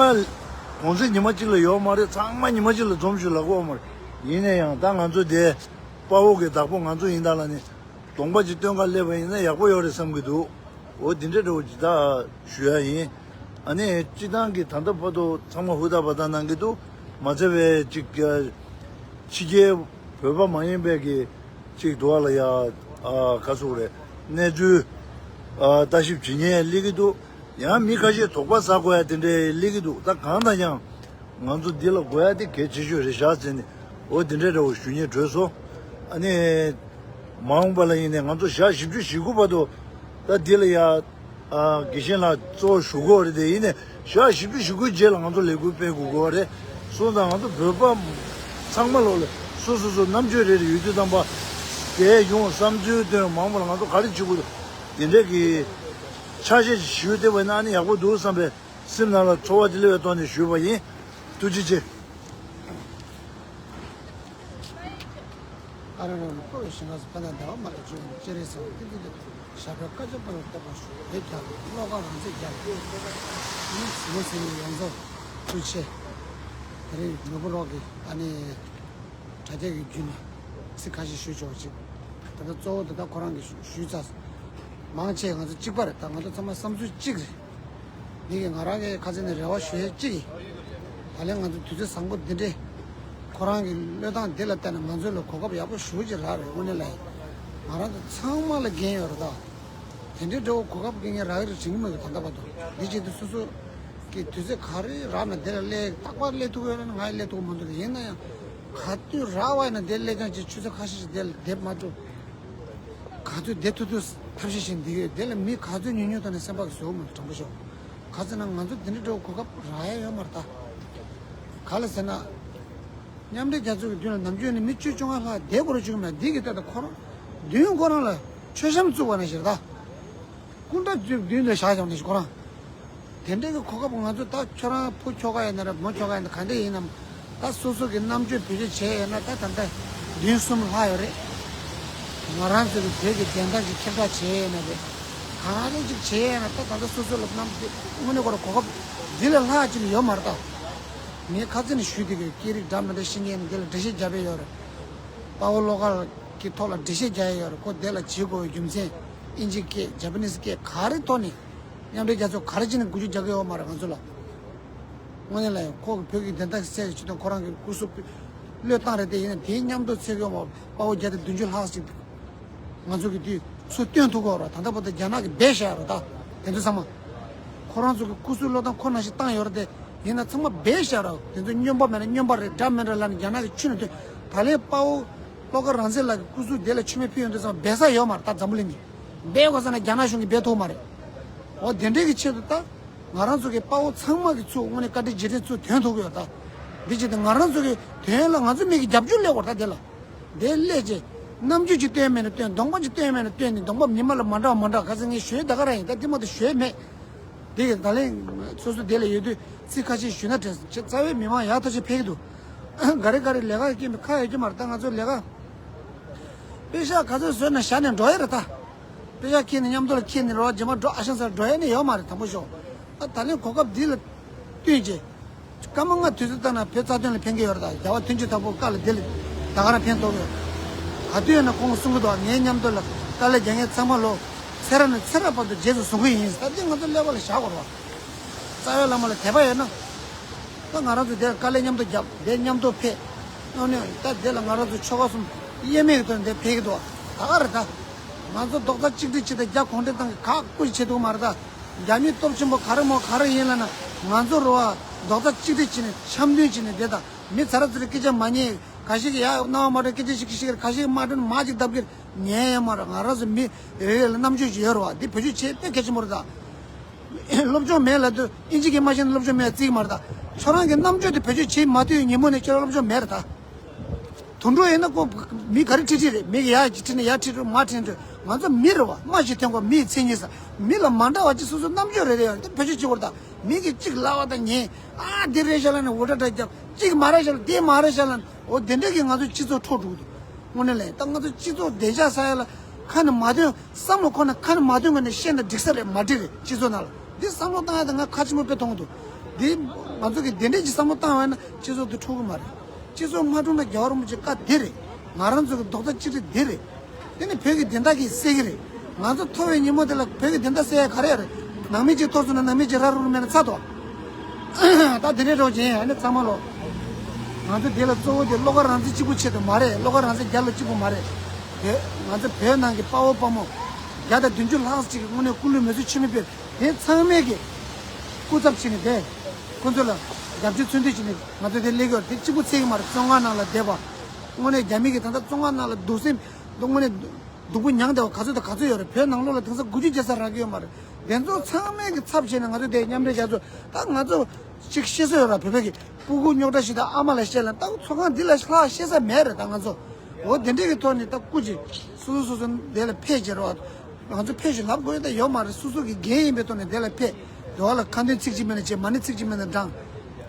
གུང་སེང་ཉི་མ་གཅིག་ལ་ཡོད་མ་རེད། ཚང་མ་ཉི་མ་གཅིག་ལ་འཛོམས་ཤིག་ལབ་ཀྱི་ཡོད་མ་རེད། ཡིན་ན་ཡང་ད་ང་ཚོ་དེ་དཔའ་བོ་གི་བདག་པོ་ང་ཚོ་ཡིན་ད་ལ་ནི། གདོང་པ་ཅིག་སྟོན་ག་སླེབས་པ་ཡིན་ན་ཡག་པོ་ཡོད་རེད་བསམ་གྱི་འདུག་འོ་དེ་འདྲའི་འདྲ་བོ་ཅིག་ད་ཞུ་ཡ་ཡིན། ཨ་ནི་སྤྱི་བཏང་གི་ད་ལྟ་བར་དུ་ཚང་མ་ཧུར་ཐག་འབད་ཐག་གནང་གི་འདུག་མ་ཚད་པའི་ཅིག་ཕྱི་རྒྱལ་བོད་པ་མ་ཡིན་པའི་གི་ཅིག་འདུག་བ་ལ་ཡ། ཨ། ག་ཟེར་དགོས་རེད། གནས་ཚུལ། ཨ། ལྟ་ཞིབ་བྱེད་མཁན་སླེབས་ཀྱི་འདུག་ཡང་མི་ཁ་ཤས་དོགས་པ་ཟ་དགོས་ཡ་དེ་འདྲའི་སླེབས་ཀྱི་འདུག་ད་གང་ལྟར་ཀྱང་ང་ཚོ་འདི་ལ་དགོས་ཡ་དེ་གལ་ཆེ་ཤོས་རེད་ཤག་ཟེར་ནས། འོ་དེ་འདྲའི་འདྲ་བོ་ཞུ་སྙིང་བྲོས་སོང་། ཨ་ནི། མ་འོངས་པ་ལ་ཡིན་ནའི་ང་ཚོ་ཞག་བཞི་བཅུ་ཞེ་དགུ་བར་དུ་ད་འདི་ལ་ཡ། ཨ། དགེ་བཤེས་ལགས་གཙོ་བོ་ཞུ་དགོས་རེད་དེ། ཡིན་ནའི་ཞག་བཞི་བཅུ་ཞེ་དགུའི་རྗེས་ལ་ང་ཚོ་ལས་འགུལ་སྤེལ་དགོས་ཀྱི་རེད། སོང་ཙང་ང་ཚོ་བོད་པ་ཚང་མ་ལོག་ལ་སོ་སོ་སོ་རྣམ་དཔྱོད་རེ་རེ་ཡོད་དུས་ཙམ་པ། དེ་ཡོང་བསམ་ཚུལ་བཏོན། མ་འོངས་པ་ལ་ང་ཚོ་ག་རེ་བྱེད་དགོས་འདུག་དེ་འདྲའི་གི་ཆ་ཤས་ཤིག་ཞུས་བསྡད་པ་ཡིན་ན་ཨ་ནི་ཡག་པོ་འདུག་བསམ་པའི་སེམས་ནང་ལ་ཚོར་བ་ཅིག་སླེབས་པའི་ཐོག་ནས་ཞུས་པ་ཡིན། ཐུགས་རྗེ་ཆེ། ཨ་ར་ར་ར་བསྐོར་བའི་ཞིང་ཁམས་སུ། ཕན་དང་བདེ་བ་མ་ལུས་སྤྱོད་པའི་སྤྱན་རས་གཟིགས། ཏིང་ཏིང་ཏིང་ཞབས་པད་བསྐལ་བརྒྱར་བརྟན་པར་ཤོག་བོད་རྒྱལ་ལོ། བློ་དགའ་རང་བཙན་རྒྱལ་ལོ། ཨ་ནི་ཟིན་མོ་ཟིན་ཡོངས་རྫོགས་ཐུགས་རྗེ་ཆེ། དེ་རིང་ནོར་བུ་རོགས་ཀྱིས་ཨ་ནི་དྲ་རྒྱ་གི་བརྒྱུད་ནས་ཚིག་ཁ་ཤས་ཞུས་ཆོག་ཅིག་ད་ལྟ་གཙོ་བོ་དེ་དག་ཁོ་རང་གིས་ཞུས་ཚར། མང་ཆེ་ང་ཚོ་གཅིག་པ་རེད། ད་ང་ཚོ་ཚང་མ་བསམ་ཚུལ་གཅིག་རེད། འདི་གིས་ང་རང་གི་ཁ་སང་ནས་རེ་བ་ཞུ་ཡས་གཅིག་གིས། ད་ལན་ང་ཚོ་དུས་ཚོད་བཟང་པོ་འདི་འདྲའི་ཁོ་རང་གི་བློས་བཏང་འདི་ལ་བལྟས་ན་ང་ཚོ་ལ་གོ་སྐབས་ཡག་པོ་ཞེ་པོ་ཅིག་རག་རེད། དངོས་གནས་ལ་ཡིན། ང་རང་ཚོ་ཚང་མ་ལ་འགན་ཡོད་རེད་ད། དེ་འདྲའི་འདྲ་བོ་གོ་སྐབས་སྐྱེལ་མཁན་རག་གི་རེད་དྲན་གྱི་མ་རེད་ད་ལྟ་བར་དུ། འདི་བྱེད་དུས་སོ་སོ་གི་དུས་ཚོད་ག་རེ་རག་ན་དེ་ལ་སླེབས། རྟག་པར་སླེབས་ཐུབ་ཡོད་ན་ང་ཡང་སླེབས་ཐུབ་ཀྱི་མ་འདུག་ཡིན་ན་ཡང་ག་དུས་རག་པ་ཡིན་ན་དེ་སླེབས་རྐྱང་བྱས། ཆུ་ཚོད་ཁ་ཤས་ཤིག་དེ་ལ་བསྡད་མ་ཐུབ། ག་ཚོད་བསྡད་ཐུབ་ཐུབ་ཐབས་ཤེས་བྱས་འདི་ཡོད། དེ་ལ་མི་ག་ཚོད་ཉུང་ཉུང་ཐོག་ནས་སེམས་པ་གི་བཟོ་མ་དྲང་པོ་ཤོག་ག་ཚོད་ན་ང་ཚོ་འདི་འདྲའི་འདྲ་བོ་གོ་སྐབས་རག་ཡ་ཡོད་མ་རེད་ད། ག་ལ་ཟེར་ན། མཉམ་འབྲེལ་རྒྱལ་ཚོགས་ཀྱི་མདུན་ལ་ནམ་རྒྱུན་ནས་མི་བཅུ་བཅོ་ལྔ་ལྷག་བསྡད་དགོས་རེད་བཅུག་མེད། འདི་གི་ལྟ་ད་ཁོ་རང་མདུན་ཁོ་རང་ལ་མཆོད་བཤམས་བཙུགས་པ་ནང་བཞིན་རེད་ད། སྐུ་འདྲ་མདུན་དུ་བཞག་བཞག་ནས་ཁོ་རང་། དེ་འདྲའི་གི་གོ་སྐབས་ང་ཚོ་ད་ཁྱོད་རང་བུ་ཁྱོ་ག་ཡིན་ན་རེད། མོ་ཁྱོ་ག་ཡིན་ན་ག་འདྲ་ཡིན་ནམ། ད་སོ་སོ་གི་རྣམ་དཔྱོད་བེད་སྤྱོད་བྱས་ཡོད་ན་ད་ད་ལྟ་བདུན་གསུམ་ལྷག་ཡོད་རེད། ང་རང་ཚོ་གི་བོད་ཀྱི་བདེན་མཐའ་ཅིག་ཁྱབ་བསྒྲགས་བྱས་ཡོད་ན་རེད། གང་རེད་ཅིག་བྱས་ཡོད་ན་ད་ད་ལྟ་སོ་སོ་ལ་རྣམ་དཔྱོད་དངོས་གནས་ཁོ་རང་གོ་སྐབས་འདི་ལས་ལྷག་ཅིག་ཡོད་མ་རེད་ད། ངས་ཁ་ཚིག་ནས་ཞུས་བསྡད་ཀྱི་ཡོད། སྐད་རིགས་འདྲ་མི་འདྲ་ཤེས་མཁན་འདི་ལ་འགྲེལ་བཤད་རྒྱབ་པ་ཡོད་རེད། དཔའ་བོ་བློ་དགའ་གི་ཐོག་ལ་འགྲེལ་བཤད་རྒྱག་ཡ་ཡོད་རེད། ཁོ་དེ་ལ་བྱེད་དགོས་པའི་རྒྱུ་མཚན། ཨིན་ཇི་སྐད། ཇ་པ་ནིས་སྐད་ག་རེ་ཐོག་ནས་མཉམ་འབྲེལ་རྒྱལ་ཚོགས་ག་རེ་བྱས་ནས་འགུལ་སྐྱོད་རྒྱག་གི་ཡོད་མ་རེད་ང་ཚོ་ལ། དངོས་གནས་ལ་ཡང་ཁོ་གི་བོད་ཀྱི་བདེན་མཐའ་གི་སྲས་ཀྱི་ཆེད་དུ་ཁོ་རང་གི་སྐུ་གཟུགས་བློས་བཏང་རེད་དེ། ཡིན་ན་དེའི་མཉམ་དུ་ཚེགས་ཡོད་མ་དཔའ་བོ་བརྒྱ་དང་བདུན་ཅུ་ལྷག་ཅིག་ང་ཚོ་གི་དུས་ཚོད་སྟོན་ཐུབ་ཀྱི་ཡོད་རེད། ད་ལྟ་བར་དུ་རྒྱ་ནག་གིས་སྦས་བཞག་ཡོད་རེད་ད། དེ་ཚོ་ཚང་མ་ཁོ་རང་ཚོ་གི་སྐུ་གཟུགས་བློས་བཏང་ཁོ་ནང་བཞིན་བཏང་ཡོད་རེད་དེ། ཡིན་ན་ཚང་མ་སྦས་བཞག་རེད། དེ་ཚོ་སྨྱོན་པ་མེད་ན་སྨྱོན་པ་རེད། འདྲ་མི་འདྲ་ལབ་ནས་རྒྱ་ནག་གིས་ཆུ་ནས་ཐོན། ད་ལན་དཔའ་བོ་བློ་དགའ་རང་བཙན་ལགས་ཀྱི་སྐུ་གཟུགས་དེ་ལ་མཆོད་མེ་ཕུལ་ཡོང་དུས་ཙང་སྦས་ས་ཡོད་མ་རེད་ད་འཛམ་བུ་གླིང་གིས། སྦས་དགོས་ས་ན་རྒྱ་ནག་གཞུང་གིས་སྦས་ཐུབ་མ་རེད། འོ་དེ་འདྲའི་གི་ཆེད་དུ་ད་ང་རང་ཚོ་གི་དཔའ་བོ་ཚང་མ་གི་ཚུར་དངོས་གནས་བཀའ་དྲིན་རྗེས་དྲན་ཚུར་དོན་ཐུབ་ཀྱི་ཡོད་ད། འདི་བྱས་ཏེ་ང་རང་ཚོ་གི་དོན་ལ་ང་ཚོ་མི་གི་རྒྱབ་སྐྱོར་སླེབས་དགོས་རེད་ད། དེ་ལ་དེ་སླེབས་རྗེས་རྣམ་དཔྱོད་ཅིག་སྟོན་མེད་ན་སྟོན། གདོང་པ་ཅིག་སྟོན་མེད་ན་སྟོན་ནས། གདོང་པ་མི་མང་ལ་མ་འདྲ་བ་མ་འདྲ་ག་ཚོད་ངས་ཞུས་ད་ག་རང་ཡིན། ད་འདི་མ་གཏོགས་ཞུས་མེད། དེ་གི་ད་ལན་སོ་སོ་དེ་ལ་ཡོད་དུས་ཚིག་ཁ་ཤས་ཞུས་ན་དྲན་སོང་། རྩ་བའི་མི་མང་ཡག་ཐག་ཆོད་ཕེབས་ཀྱི་འདུག་ག་རེ་ག་རེ་ལས་ཀ་སྐྱེལ་མི་ཁག་ཡོད་ཀྱི་མ་རེད་ད། ང་ཚོ་ལས་ཀ་པེ་ཤག་ག་ཚོད་བཟོས་ན་བཞག་ནས་འགྲོ་ཡ་རེད་ད། པེ་ཤག་ཁྱེར་ནས་མཉམ་དུ་ལ་ཁྱེར་ནས་རོགས་རྗེས་མ་འགྲོ་ཨ་ཤང་སར་འགྲོ་ཡ་ནི་ཡོད་མ་རེད། དང་པོ་ཤོག་ཨ་ད་ལན་གོ་སྐབས་འདི་ལ་བསྟུན་རྗེས། སྐར་མ་ལྔ་དུས་ཚོད་བཏང་ན་བོད་རྩ་དོན་ལ་ཕན་གྱི་ཡོད་རེད་ད། རྒྱལ་བ་མཐུན་ཕྱོགས་དམ་པའི་བཀའ་ལ་འདི་ལ་ད་ག་རང་ཕན་ཐོགས་ཡོད། ག་དུས་ཡིན་ན་ཁོང་གསུང་གི་འདུག་ངའི་མཉམ་དུ་ལ་དཀའ་ལས་རྒྱག་མཁན་ཚང་མ་ལོ་ཚེ་རབས་ནས་ཚེ་རབས་བར་དུ་རྗེས་སུ་བཟུང་གི་ཡིན། ད་འདི་ང་ཚོ་ཀླད་པ་ལ་བཞག་དགོས་རེད་བ། རྩ་བའི་བླ་མ་ལ་དད་པ་ཡོད་ན། ད་ང་རང་ཚོ་དེར་དཀའ་ལས་མཉམ་དུ་བརྒྱབ། དེ་མཉམ་དུ་ཕེབས། ཨ་ནི་ད་དེ་ལ་ང་རང་ཚོ་ཆོལ་ཁ་གསུམ་དབྱེར་མེད་ཀྱི་ཐོག་ནས་དེ་ཕེབས་ཀྱི་འདུག་ད་ག་རེད་ད། ང་ཚོ་རྡོག་རྩ་གཅིག་སྒྲིལ་བྱེད་དང་རྒྱ་གུང་ཁྲན་ཏང་གིས་ག་སྐུ་བྱེད་ཐུབ་མ་རེད་ད། རྒྱ་མི་སྟོབས་ཆེན་པོ་ག་རེ་མོ་ག་རེ་ཡིན་ལབ་ན། ང་ཚོ་རེད་བ། རྡོག་རྩ་གཅིག་སྒྲིལ་བྱས་ནས་འཆམ་མཐུན་བྱས་ནས་བསྡད་དང་། མི་ཚ་ར་ཚུར་སྐད་ཆ་མ་ཉན། ཁ་ཤས་ཀྱིས་ཡ་རྣ་བ་མ་འགྲོ་སྐད་ཆ་ཞིག་ཞིག་ཁ་ཤས་ཀྱིས་མ་འགྲོ་ན་མ་ཅིག་བརྡབ་ཀྱི་ཉན་ཡོད་མ་རེད། ང་རང་ཚོ་མི་རེ་རེ་ལ་རྣམ་དཔྱོད་ཅིག་ཡོད་རེད་བ། འདི་བེད་སྤྱོད་བྱེད་དཔེ་གལ་ཆེན་པོ་རེད་ད། སློབ་སྦྱོང་མེད་ལབ་དུས་ཨིན་ཇི་སྐད་མ་ཤེས་ན་སློབ་སྦྱོང་མེད་བརྩི་གི་མ་རེད་ད། ཁྱོད་རང་གི་རྣམ་དཔྱོད་དེ་བེད་སྤྱོད་བྱེད་མ་ཐུབ་ཉིན་མོ་ནས་ཁྱོད་རང་སློབ་སྦྱོང་མེད་རེད་ད། དུད་འགྲོ་ཡིན་ན་ཁོ་མི་ག་རེ་ཁྲིད་ཁྲིད་རེད། མི་གི་ཡ་ཅིག་ཁྲིད་ན་ཡ་ཁྲིད་འགྲོ། མ་ཁྲིད་འགྲོ། ང་ཚོ་མི་རེད་བ། སྨྲ་ཤེས་ཐོན་ཁོ་མིའི་མཚན་ཉིད་ས། མི་ལ་མ་འདྲ་བ་ཅིག་སོ་སོ་རྣམ་དཔྱོད་རེ་རེ་ཡོད་རེད། དེ་བེད་སྤྱོད་བྱེད་དགོས་རེད་ད། མི་གི་གཅིག་ལབ་པ་དང་ཉན། ཨ་འདི་རེད་ཤག་ལབ་ནས་འུར་སྒྲ་སྒྲ་རྒྱབ། གཅིག་མ་རེད་ཤག་ལབ། དེ་མ་རེད་ཤག་ལབ་ནས། འོ་དེ་འདྲས་ཀྱིས་ང་ཚོ་སྤྱི་ཚོགས་འཕྲོག་འགྲོ་གི་འདུག་དངོས་གནས་ལ་ད་ང་ཚོ་སྤྱི་ཚོགས་བདེ་འཇགས་ས་ཡ་ལ་ཁ་ནས་མ་ཐོན། བསམ་བློ་ཁོ་ན་ཁ་ནས་མ་ཐོན་གོང་ནས་བཤད་ན་འགྲིག་ས་རེད། མ་འགྲིག་རེད། སྤྱི་ཚོགས་ནང་ལ་འདི་བསམ་བློ་བཏང་ཡ་དེ་ང་ཁ་ཆེན་པོ་དཔེ་མཐོང་གི་འདུག་འདི་ང་ཚོ་གི་དེ་འདྲས་ཀྱི་བསམ་བློ་བཏང་བ་ཡིན་ན་སྤྱི་ཚོགས་འདི་འཕྲོག་གི་མ་རེད། སྤྱི་ཚོགས་མ་འཕྲོག་ན་རྒྱལ་བ་རིན་པོ་ཆེ་བཀའ་འདི་རེད། ང་རང་ཚོ་གི་རྡོག་རྩ་གཅིག་སྒྲིལ་འདི་རེད། དེ་ནི་བོད་ཀྱི་བདེན་མཐའ་གི་གསལ་གི་རེད། ང་ཚོ་ཐོར་བའི་ཉིན་མོ་དེ་ལ་བོད་ཀྱི་བདེན་མཐའ་གསལ་ཡ་ག་རེ་ཡ་རེད། ནང་མི་གཅིག་ཐོར་སོང་ན་ནང་མི་གཅིག་ར་རུ་རུ་མེད་ན་ཚར་དོ། ད་དེ་འདྲས་རོགས་བྱེད་ཡ་ནི་ཚང་མ་ལོ། ང་ཚོ་དེ་ལ་གཙོ་བོ་དེ་བློ་དགའ་རང་བཙན་གཅིག་པུ་ཆེད་དུ་མ་རེད། བློ་དགའ་རང་བཙན་རྒྱ་ལོ་གཅིག་པུ་མ་རེད། དེ་ང་ཚོ་བོད་ནང་གི་དཔའ་བོ་དཔའ་མོ་བརྒྱ་དང་བདུན་ཅུ་ལྷག་ཅིག་གི་དངོས་གནས་སྐུ་ལུས་མེ་མཆོད་མཆོད་མེ་ཕུལ། དེ་ཚང་མས་ཀྱི་སྐུ་ཚབ་བྱས་ནས་བསྡད། ཁོ་ཚོ་ལ་རྒྱབ་སྐྱོར་མཚོན་འདོད་བྱས་ནས་ང་ཚོ་དེ་སླེབས་ཡོད། དེ་གཅིག་པུ་ཚད་ཀྱི་མ་རེད། བཙོན་ཁང་ནང་ལ་བསྡད་པ། དངོས་གནས་རྒྱ་མི་གིས་ད་ལྟ་བཙོན་ཁང་ནང་ལ་སྡུག་སེམས་དངོས་གནས་སྡུག་པོ་མྱངས་བསྡད་པ་ག་ཚོད་དང་ག་ཚོད་ཡོད་རེད། བོད་ནང་ལོགས་ལ་དེང་སང་དགུ་བཅུ་བརྒྱ་ཙམ་རག་གི་ཡོད་མ་རེད། དེ་ཚོ་ཚང་མས་ཀྱི་ཚབ་བྱས་ནས་ང་ཚོ་དེ་མཉམ་འབྲེལ་རྒྱལ་ཚོགས་ད་ང་ཚོ་ཅིག་ཤེས་སྲོལ་ཡོད་ར། བོད་པའི་གི་སྤུ་གུ་རྙོག་དྲ་ཞིག་དང་ཨ་མ་ལ་བཤད་ལ་ད་ཚོགས་ཁང་འདི་ལ་ལྷག་བཤད་ས་མེད་རེད་ད་ང་ཚོ། འོ་དེ་འདྲས་ཀྱི་ཐོག་ནས་ད་སྐུ་མཁྱེན་སོ་སོ་སོ་སོ་འདི་ལ་ཕེབས་བྱེད་རོགས། ང་ཚོ་ཕེབས་ཞུ་ལབ་དགོས་ཡོད་ད་ཡོད་མ་རེད། སོ་སོ་གི་འགན་ཡིན་པའི་ཐོག་ནས་དེ་ལ་ཕེབས། དེ་བ་ལ་ཁ་འདོན་ཚིག་གཅིག་མེད་ན་བྱེད། མ་ཎི་ཚིག་གཅིག་མེད་ན་བགྲང་།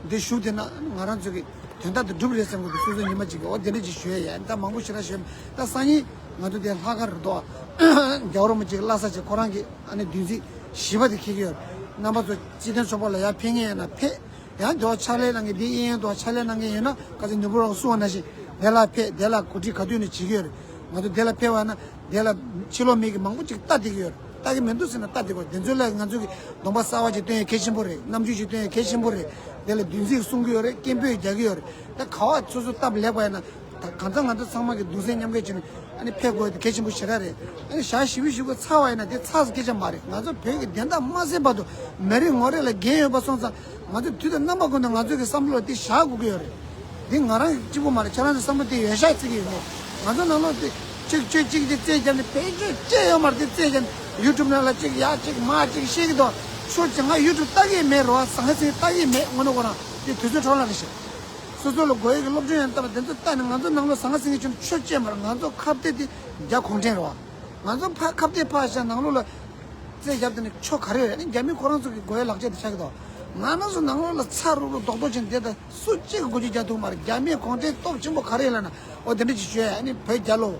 འདི་ཞུ་དེ་ན་ང་རང་ཚོ་གི་དོན་དག་དེ་འགྲུབ་རེད་བསམ་གི་འདུག་སོ་སོ་ཉི་མ་གཅིག་གི་འོ་དེ་འདྲས་ཅིག་ཞུ་ཡ་ཡ། ད་མང་པོ་ཞེ་དྲག་ཞུ་ཡ་མེད། ད་སང་ཉིན་ང་ཚོ་དེ་ལྷག་དཀར་རུ་དོ། རྒྱལ་བ་རིན་པོ་ཆེ་གི་བླ་གཟའ་ཆེ་ཁོ་རང་གི་ཨ་ནི་བདུན་ཚིགས་བཞི་པ་དེ་འཁེལ་གི་ཡོད། རྣམ་པ་ཚོ་སྤྱི་མཐུན་ཚོགས་པ་ལ་ཡར་ཕེབས་མཁན་ཡིན་ན་ཕེབས། ཡང་དེ་བ་ཕྱག་ལས་གནང་མཁན་འདི་གཡས་གཡོན་དུ་ཕྱག་ལས་གནང་མཁན་ཡོད་ན་ག་ཚོད་ནུས་པ་རོགས་གསུང་བ་ནང་བཞིན་དེ་ལ་ཕེབས། དེ་ལ་གོ་སྒྲིག་ག་དུས་ནས་བྱེད་ཀྱི་ཡོད་རེད། ང་ཚོ་དེ་ལ་ཕེབས་པ་ན་དེ་ལ་ཕྱི་ལོགས་མི་གི་མང་པོ་ཅིག་ལྟ་བསྡད་ཀྱི་ཡོད་རེད། ལྟ་གི་མི་འདུག་ཟེར་ན་ལྟ་བསྡད་དགོས། དེ་ཚོ་ལ་ང་ཚོ་གི་གདོང་པ་གསར་པ་ཅིག་སྟོན་ཡ་གལ་ཆེན་པོ་རེད། རྣམ་འགྱུར་ཅིག་སྟོན་ཡ་གལ་ཆེན་པོ་རེད། དེ་ལ་བདུན་ཚིགས་གསུང་གི་ཡོད་རེད། སྐད་འབོད་རྒྱག་གི་ཡོད་རེད། ད་ག་བ་སོ་སོ་སྟབས་ལེགས་པ་ཡིན་ན། ད་གང་ལྟར་ང་ཚོ་ཚང་མ་གི་གདུང་སེམས་མཉམ་སྐྱེད་བྱས་ནས་ཨ་ནི་ཕེབས་དགོས་དེ་གལ་ཆེན་པོ་ཞེ་དྲག་རེད། ཨ་ནི་ཞག་བཞི་བཅུ་ཞེ་དགུ་ཚར་བ་ཡིན་ན་དེ་ཚར་སྐད་ཆ་མ་རེད། ང་ཚོ་བོད་ཀྱི་བདེན་མཐའ་མ་གསལ་བར་དུ་མི་རེ་ངོ་རེ་ལ་འགན་ཡོད་པ་སོང་ཙང་ང་ཚོ་དུས་དང་རྣམ་པ་ཀུན་ཏུ་ང་ཚོ་གི་བསམ་བློ་ལ་དེ་བཞག་དགོས་ཀྱི་ཡོད་རེད། དེ་ང་རང་གི་གཅིག་པུ་མ་རེད། ཁྱེད་རང་ཚོ་བསམ་བློ་དེ་ཡོད་ཤག་བརྩི་གི་ཡོད་མེད། ང་ཚོ་ནང་ལོགས་དེ་གཅིག་ཆོས་གཅིག་དེ་རྩེད་རྒྱབ་ནས་བེད་སྤྱོད་ཅེས་ཡོད་མ་རེད། དེ་རྩེད་རྒྱབ་ནས་ཡུ་ཊུབ་ནང་ལ་གཅིག་ཡ་གཅིག་མ་གཅིག་བཤད་ཀྱི་འདུག་ཆོས་ཅིག་ང་ཡུ་ཊུབ་ལྟ་གི་མེད་རོ། ཟང་ངེ་ཟིང་ལྟ་གི་མེད། དངོས་གནས་ཁོ་རང་དེ་དུས་ཚོད་འཕྲོ་བརླག་རེད་ཤག་སོ་སོ་ལ་དགོས་ཡས་ཀྱི་སློབ་སྦྱོང་ཡང་བཏང་བ་དེ་ཚོ་ལྟ་ནས་ང་ཚོ་ནང་ལོགས་ཟང་ངེ་ཟིང་ངེ་བྱུང་ཆོས་བྱས་མ་རེད། ང་ཚོ་ཁ་གཏད་དེ་རྒྱ་གུང་ཁྲན་རེད་བ། ང་ཚོ་ཕ་ཁ་གཏད་ཕར་བཞག་ནང་ལོགས་ལ་རྩེད་བརྒྱབ་དེ་ནས་ཆོ་ག་རེ་རེད། ཨ་ནི་རྒྱ་མི་ཁོ་རང་ཚོ་གི་དགོས་ཡས་ལག་ཆ་དེ་ཆགས་ཀྱི་འདུག་ང་རང་ཚོ་ནང་ལོགས་ལ་ཚ་རུག་རུག་རྡོག་རྡོག་བྱས་ནས་བསྡད་ད་སུ་གཅིག་གིས་འགུལ་སྐྱོད་རྒྱག་ཐུབ་མ་རེད། རྒྱ་མི་གུང་ཁྲན་སྟོབས་ཆེན་པོ་ག་རེ་ཡིན་ལབ་ན་འོ་དེ་འདྲ་ཅིག་བྱོས། ཨ་ནི་བོད་རྒྱལ་ལོ།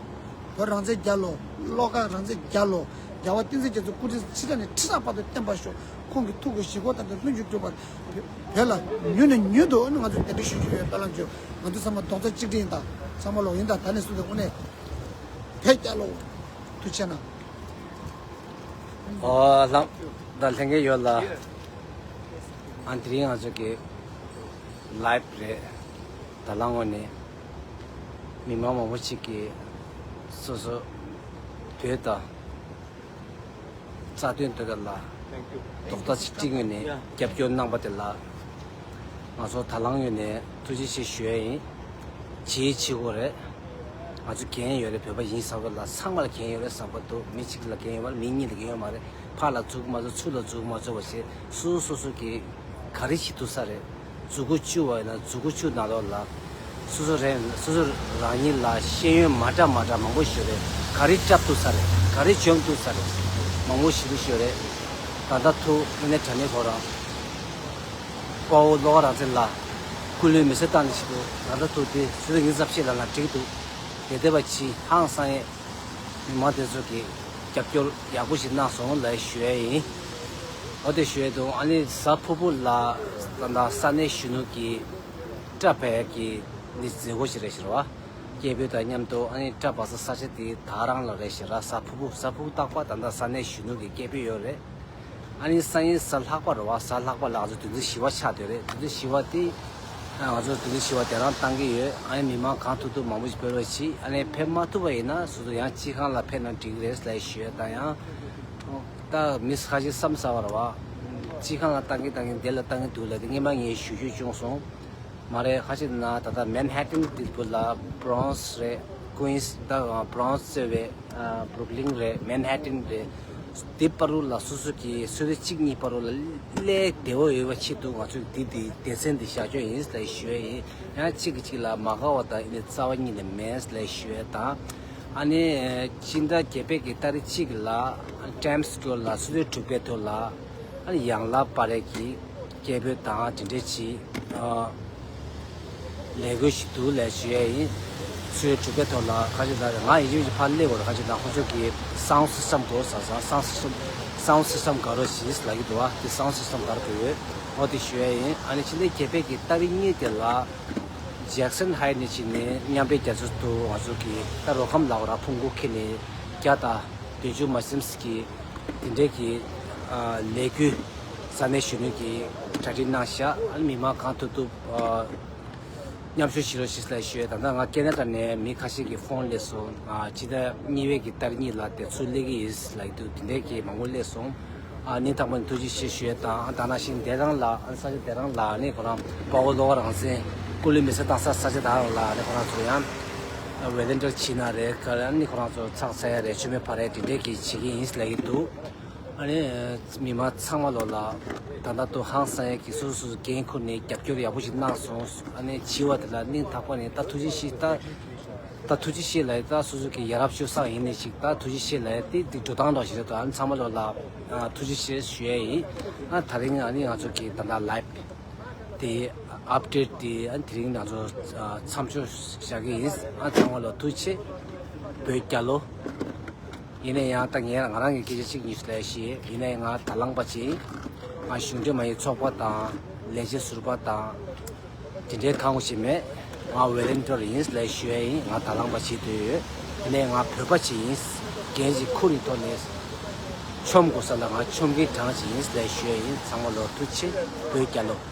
བོད་རང་བཙན་རྒྱལ་ལོ། བློ་དགའ་རང་བཙན་རྒྱལ་ལོ། རྒྱལ་བ་བསྟན་འཛིན་རྒྱ་མཚོ་སྐུ་ཕྲེང་ཁྲི་ཕྲག་ནས་ཁྲི་ཕྲག་བར་དུ་བརྟན་པར་ཤོག་ཁོང་གི་ཐུགས་ཀྱི་བཞེད་དགོངས་ལྟར་དུ་ལྷུན་གྱིས་གྲུབ་པར། བོད་ལ་མྱུར་ནས་མྱུར་དུ་ཨ་ནི་ང་ཚོས་གདན་འདྲེན་ཞུ་རྒྱུ་ཡོད། དཔེ་ལ་འཇོག་ང་ཚོ་ཚང་མ་རྡོག་རྩ་གཅིག་སྒྲིལ་ཡིན་ད། ཚང་མ་ལོག་ཡིན་ད། ད་ནས་བཟུང་སྟེ་དངོས་གནས་བོད་རྒྱལ་ལོ། ཐུགས་རྗེ་གནང་། ཨོ་ལྷམ་ད་ལྷན་རྒྱས་ཡོད་ལ། ཨ་དེ་རིང་ང་ཚོ་གི་ལའེབ་རེད། ད་ལྟ་ངོས་ནས་མི་མང་མང་པོ་ཞིག་གིས་སོ་སོ་བོད་དང་རྩ་དོན་དེ་དག་ལ་རྡོག་རྩ་གཅིག་སྒྲིལ་ངོས་ནས་རྒྱབ་སྐྱོར་གནང་པ་དེ་ལ་ང་ཚོ་ད་ལྟ་ངོས་ནས་ཐུགས་རྗེ་ཆེ་ཞུ་ཡ་ཡིན། བྱེད་བྱེད་དགོས་རེད། ང་ཚོ་འགན་ཡོད་རེད། བོད་པ་ཡིན་ཟེར་བ་ལ་ཚང་མ་ལ་འགན་ཡོད་རེད་བསམ་པ་འདུག་མི་གཅིག་ལ་འགན་ཡོད་མ་རེད། མི་གཉིས་ལ་འགན་ཡོད་མ་རེད། ཕར་ལ་འཛུགས་མ་འཛུགས་ཚུར་ལ་འཛུགས་མ་འཛུགས་པ་བྱས་སོ་སོ་སོ་སོ་གི་ག་རེ་བྱེད་ཐུབ་ས་རེད། མཛུབ་གུ་གཅུ་བ་ཡིན་ན་མཛུབ་གུ་གཅུ་ནང་ལོགས་ལ་སོ་སོ་རེད། སོ་སོ་རང་ཉིད་ལ་ཤེས་ཡོན་མ་འདྲ་མ་འདྲ་མང་པོ་ཞིག་ཡོད་རེད། ག་རེ་བསྐྲབ་ཐུབ་ས་རེད། ག་རེ་སྦྱོང་ཐུབ་ས་རེད། མང་པོ་ཞེ་པོ་ཞིག་ཡོད་རེད། ད་ལྟ་ཐུག་དངོས་གནས་དྲང་གནས་ཁོ་རང་དཔའ་བོ་བློ་དགའ་རང་བཙན་ལགས་སྐུ་ལུས་མེ་སྲེག་བཏང་ནས་ཞིག་འདུག་ད་ལྟ་ཐུག་དེ་ཚོད་ངེས་ཙམ་ཞིག་ལ་ལ་འགྲིག་འདུག་དེ་བསྡད་པ་ཕྱིན་ཧང་སང་ཡས། མི་མང་དེ་ཚོ་གིས་རྒྱབ་སྐྱོར་ཡག་པོ་ཞིག་གནང་སོང་ལབ་ཞུ་ཡ་ཡིན། འོ་དེ་ཞུ་ཡ་འདུག་ཨ་ནི་གཟའ་ཕུར་བུ་ལ་ད་ལྟ་ས་གནས་གཞོན་ནུ་གི་སྐྲ་བྲེག་གི་ནི་མཛད་སྒོ་ཞིག་རེད་ཤག་ར། སྐད་འབོད་དང་མཉམ་དུ་ཨ་ནི་སྐྲ་བྲེག་ས་ས་ཆ་དེ་ད་རང་ལ་རེད་ཤག་ར། གཟའ་ཕུར་བུ་གཟའ་ཕུར་བུ་རྟག་པར་ད་ལྟ་ས་གནས་གཞོན་ནུ་གི་སྐད་འབོད་ཡོད་རེད། ཨ་ནི་སང་ཉིན་གཟའ་ལྷག་པ་རེད་བ། གཟའ་ལྷག་པ་ལ་ང་ཚོ་དུས་ཚོད་བཞི་པ་ཆགས་བསྡད་རེད། དུས་ཚོད་བཞི་པ་དེ་ང་ཚོ་དུས་ཚོད་བཞི་པ་དེ་རང་བཏང་གི་ཡོད། ཨ་ནི་མི་མང་གང་ཐུབ་ཐུབ་མང་པོ་ཞིག་ཕེབས་རོགས་གྱིས། ཨ་ནི་ཕེབས་མ་ཐུབ་པ་ཡིན་ན་སོ་སོ་ཡང་སྤྱི་ཁང་ལ་ཕེབས་ན་འགྲིག་རེད་ལབ་ཞུ་ཡ་དང་། ཡང་ད་མི་ཁ་ཤས་བསམ་ས་བ་རེད་བ། སྤྱི་ཁང་ལ་བཏང་གི་བཏང་གི་འདི་ལ་བཏང་གི་འདུག་ལབ་དེ་སྔོན་མ་ངས་ཞུ་རྒྱུ་བྱུང་སོང་། མ་རེད། ཁ་ཤས་ན་ད་ལྟ་མན་ཧེ་ཏན་དེ་བུ་ལ་བྷ་རོང་སི་རེད། ཀུན་སི་ད་བྷ་རོང་སི་ཟེར་བའི་བྷུ་རུག་ལིན་རེད། མན་ཧེ་ཏན་རེད། དེ་བར་དུ་ལ་སོ་སོ་གི་སོ་སོ་གཅིག་གཉིས་བར་དུ་ལ་སླེབས་བདེ་བོ་ཡོད་པ་ཆེད་དུ་ང་ཚོས་འདི་འདི་སྡེ་ཚན་འདི་བཞག་རྒྱུ་ཡིན་ལབ་ཞུ་ཡ་ཡིན། ཡང་གཅིག་གིས་གཅིག་ལ་མ་དགའ་བ་དང་ཨ་ནི་རྩ་བ་ཉིད་ནས་མེད་ལབ་ཞུ་ཡ་དང་། ཨ་ནི་སྤྱི་ཟླ་བརྒྱད་པའི་གི་ཏ་རིག་གཅིག་ལ་ཊའིམ་སི་སྐོར་ལ་སོ་སོའི་གྲུབ་པའི་ཐོག་ལ་ཨ་ནི་ཡང་ལ་པ་རེ་གི་སྐད་འབོད་དང་དེ་འདྲས་ཅིག་ཨ་ལས་འགུལ་ཞིག་འདུག་ལབ་ཞུ་ཡ་ཡིན། ཚུར་གྲུབ་པའི་ཐོག་ལ་ཁ་ཅིག་ལ་ང་ཡིན་གཅིག་མིན་གཅིག་ཕར་སླེབས་དགོས་རེད། ཁ་ཅིག་ལ་ཁོ་ཚོ་གི་སའུན་སི་སི་ཊམ་དགོས་ཟེར་ཙང་སའུན་སི་སི་ཊམ་སའུན་སི་སི་ཊམ་དགའ་རོགས་ཞེས་ལབ་ཀྱི་འདུག་བ། དེ་སའུན་སི་སི་ཊམ་དགའ་རོགས་དགོས་ཡོད། འོ་དེ་ཞུ་ཡ་ཡིན། ཨ་ནི་ཕྱི་ཟླ་བརྒྱད་པའི་གི་ཏ་རིག་གཉིས་དེ་ལ་ཇེག་སན་ཧའི་ཊི་ནས་ཕྱིན་ནས་མཉམ་འབྲེལ་རྒྱལ་ཚོགས་དུ་ང་ཚོ་གི་ད་རོ་ཁམ་ལ་བ་ར་ཕུང་པོ་ཁེ་ནས་བརྒྱ་དང་བདུན་ཅུ་མ་ཟིན་གི་དེ་འདྲའི་གི་ཨ་ལས་འགུལ་ས་གནས་གཞོན་ནུ་གི་གྲ་སྒྲིག་གནང་ཤག་ཨ་ནི་མི་མང་གང་ཐུབ་ཐུབ་ཨ་མཉམ་ཞུགས་བྱེད་རོགས་ཞེས་ལབ་ཞུ་ཡ། ད་ལྟ་ང་ཀེ་ན་ཌ་ནས་མི་ཁ་ཤས་ཀྱིས་ཕོན་སླེབས་སོང་། ཨ་སྤྱི་ཟླ་གཉིས་པའི་གི་ཏ་རིག་གཉིས་ལ་དེ་ཚུར་སླེབས་ཀྱི་ཡིན་ལབ་ཀྱི་འདུག་དེ་འདྲའི་གི་མང་པོ་སླེབས་སོང་། ཨ་སྙིང་ཐག་པ་ནས་ཐུགས་རྗེ་ཆེ་ཞུ་ཡ་དང་། ཨ་ད་ནང་བཞིན་དེ་རང་ལ་ཨ་ས་ཆ་དེ་རང་ལ་ཨ་ནི་ཁོ་རང་དཔའ་བོ་བློ་དགའ་རང་བཙན་སྐུ་ལུས་མེ་སྲེག་བཏང་ས་ས་ཆ་དེ་རང་ལ་ཨ་ནི་ཁོ་རང་ཚོ་ཡང་ཝོ་ལན་ཊི་ཡར་བྱེད་ན་རེད། ག་ཨ་ནི་ཁོ་རང་ཚོ་ཚགས་ཚ་ཡ་རེད། མཆོད་མེ་ཕ་རེད། དེ་འདྲའི་གི་བྱེད་ཀྱི་ཡིན་ལབ་ཀྱི་འདུག་ཨ་ནི་མི་མང་ཚང་མ་ལོ་ལ་ད་ལྟ་དུ་ཧང་སང་ཡ་གི་སོ་སོ་སོ་འགན་ཁུར་ནས་རྒྱབ་སྐྱོར་ཡག་པོ་ཞིག་གནང་སོང་། ཨ་ནི་བྱིས་པ་དེ་ལ་སྙིང་ཐག་པ་ནས་ད་ཐུགས་རྗེ་ཆེ། ད་ད་ཐུགས་རྗེ་ཆེ་ལབ་ཡ། ད་སོ་སོ་གི་ཡ་རབས་སྤྱོད་བཟང་ཡིན་ནི་ཞིག་ད་ཐུགས་རྗེ་ཆེ་ལབ་ཡ་དེ་དེ་འགྲོ་སྟངས་འདྲ་ཞིག་རེད་དོ། ཨ་ནི་ཚང་མ་ལོ་ལ་ཨ་ཐུགས་རྗེ་ཆེ་ཞུ་ཡ་ཡིན། ཨ་དེ་རིང་ཨ་ནི་ང་ཚོ་གི་ད་ལྟ་ལའིབ་དེ་ཨཔ་ཌེཊ་དེ་ཨ་དེ་རིང་ང་ཚོ་ཨ་མཚམས་འཇོག་བཞག་གི་ཡིན། ཨ་ཚང་མ་ལོ་ཐུགས་རྗེ་ཆེ། བོད་རྒྱལ་ལོ། ཡིན་ན་ཡང་ད་ངས་ང་རང་གི་སྐད་ཆ་གཅིག་གཉིས་ཤིག་ལབ་ཡ་ཞིག་ཡིན་ན་ཡང་ང་དང་བླངས་པ་ཅིག་ང་གཞུང་འབྲེལ་མ་ཡིན་ཚོགས་པ་དང་ལས་བྱེད་ཟུར་པ་དང་དེ་འདྲའི་གང་ཞིག་མེད། ང་ཝོ་ལན་ཊི་ཡར་ཡིན་ལབ་ཞུ་ཡ་ཡིན། ང་དང་བླངས་པ་བྱེད་འདོད་ཡོད། ཡིན་ན་ཡང་ང་བོད་པ་ཅིག་ཡིན། འགན་ཅིག་ཁུར་ནས་ཐོག་ནས་མཆོམ་དགོས་ས་ལ་ང་མཆོམ་མཁན་གྲངས་ཅིག་ཡིན་ལབ་ཞུ་ཡ་ཡིན། ཚང་མ་ལོ་ཐུགས་རྗེ་ཆེ། བོད་རྒྱལ་ལོ།